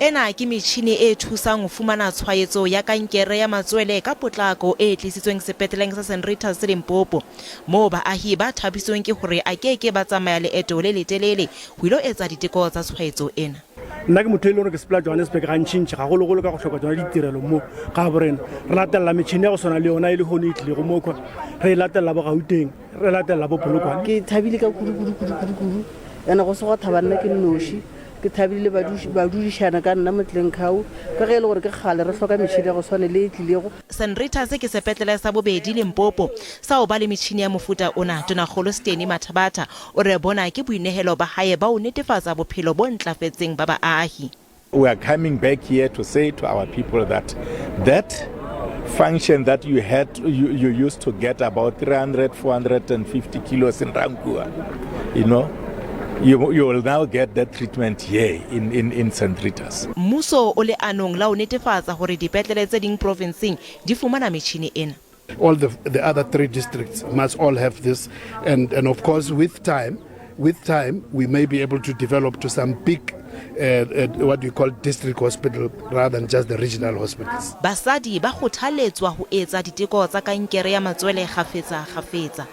Ena ke metjhini e thusang ho fumana tshwaetso ya kankere ya matswele ka potlako e tlisitsweng sepetleleng sa St Rita's Limpopo, moo baahi ba thabisweng ke hore a ke ke ba tsamaya leeto le letelele ho ilo etsa diteko tsa tshwaetso ena. Nna ke motho e le gore ke sepela Johannesburg gantšintši, gagologolo ka go hloka tsona ditirelo mo ga borena. Re latelela metšhini ya go swana le yona e le hono e tlilego mo kwa, re e latelela bo Gauteng, re latelela bo Polokwane. Ke thabile ka kudu kudu kudu kudu kudu, ene go se gwa thaba nna ke nnoši. Ke thabile le badudišana ka nna Motlenkau ka ge e le gore ke kgale re hloka metšhini ya go swana le e tlilego. St Rita's ke sepetlele sa bobedi Limpopo sa ho ba le metjhini ya mofuta ona. Tonakgolo Stanley Mathabatha o re bona ke boinehelo ba hae ba ho netefatsa bophelo bo ntlafetseng ba baahi. We are coming back here to say to our people that that function that you had you, you used to get about 300 450 kilos in Rankua, you know, you will now get that treatment here in St. Rita's. Mmuso o leanong la ho netefatsa hore dipetlele tse ding profinseng di fumana metjhini ena. All the other three districts must all have this, and of course with time we may be able to develop to some big what you call district hospital rather than just the regional hospitals. Basadi ba kgothaletswa ho etsa diteko tsa kankere ya matswele kgafetsa kgafetsa.